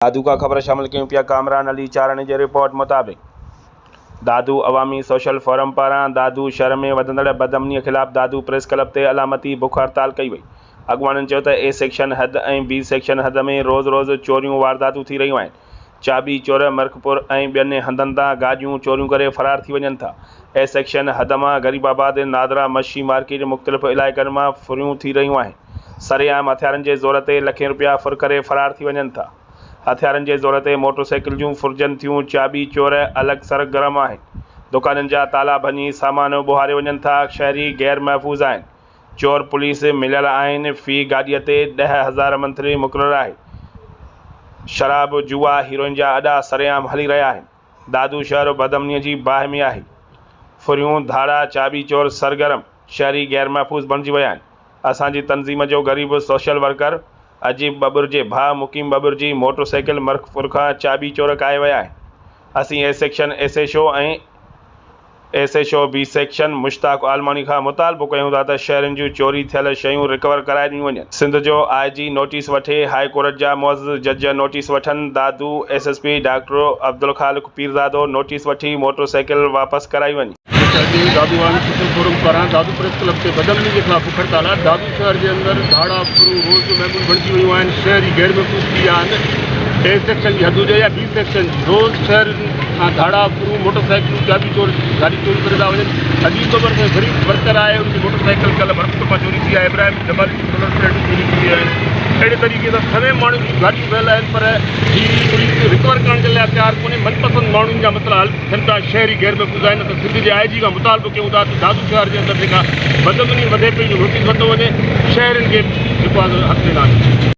دادو کان خبر شامل ڪيون پيا ڪامران علي چارڻ جي رپورٽ مطابق دادو عوامي سوشل فورم پاران دادو شھر ۾ وڌندڙ بدامني خلاف دادو پريس ڪلب تي علامتي بک هڙتال ڪئي وئي اڳواڻن چيو ته اي سيڪشن حد ۽ بي سيڪشن حد ۾ روز روز چوريون وارداتون ٿي رهيون آهن چاٻي چور مرکپور ۽ ٻين هنڌن تان گاڏيون چوريون ڪري فرار ٿي وڃن ٿا اي سيڪشن حد مان غريب آباد نادرا مشي مارڪيٽ مختلف علائقن مان ڦريون ٿي رهيون آهن سرعام هٿيارن جي زور تي لکين رپيا ڦر ڪري فرار ٿي وڃن ٿا. هٿيارن جي زور تي موٽر سائيڪل جون ڦرجن ٿيون، چاٻي چور الڳ سرگرم آهن. دڪانن جا تالا ڀڃي سامان ٻوهاري وڃن ٿا، شهري غير محفوظ آهن. چور پوليس مليل آهن، في گاڏيء تي 10,000 منٿلي مقرر آهي. شراب، جوا، هيروئن جا اڏا سرعام هلي رهيا آهن. دادو شهر بدامنيء جي باهه ۾ آهي. ڦريون، ڌاڙا، چاٻي چور سرگرم، شهري غير محفوظ بڻجي ويا آهن. اسان جي تنظيم جو غريب سوشل ورڪر عجيب ٻٻر جي ڀاء مقيم ٻٻر جي موٽر سائيڪل مرکپور کان چاٻي چور ڪاهي ويا آهن. اسين A section S H O ۽ S H O B section Mushtaq Almani کان مطالبو ڪيون ٿا ته شهرين جون چوري ٿيل شيون رڪور ڪرائي ڏنيون وڃن. سنڌ جو آء جي نوٽيس وٺي، هاء ڪورٽ جا معزز جج نوٽيس وٺن، Dadu S S P doctor Abdul Khaliq Pirzado notice وٺي موٽر سائيڪل واپس ڪرائي وڃي. اڄ دادو عوامي سوشل فورم پاران دادو پريس ڪلب تي بدامني جي خلاف بک هڙتال آهي، دادو شهر جي اندر ڌاڙا، ڦرون روز جو معمول بڻجي ويون آهن، شهري غير محفوظ ٿي ويا آهن، اي سيڪشن جي حد هجي يا بي سيڪشن جي روز شهرين کان ڌاڙا، ڦرون، موٽر سائيڪلون، چاٻي چور گاڏي چوري ڪري ٿا وڃن، عزيز ٻٻر سائين غريب ورڪر آهي ان جي موٽر سائيڪل ڪلهه ڀرپور مان چوري ٿي آهي، ابراهيم جمالي جون سولر پليٽون چوري ٿي ويون آهن، اهڙي طريقي سان سوين ماڻهن جون گاڏيون ويل آهن پر هي پوليس رڪور ڪرڻ جي لاء تيار ڪونهي، من پسند ماڻهن جا مسئلا حل ٿين ٿا، شهري غير محفوظ آهن، اسان سنڌ جي آء جي کان مطالبو ڪيون ٿا ته دادو شهر جي اندر جيڪا بدامني وڌي پئي ان جو نوٽيس ورتو وڃي، شهرين کي جيڪو آهي حق ڏنا وڃن.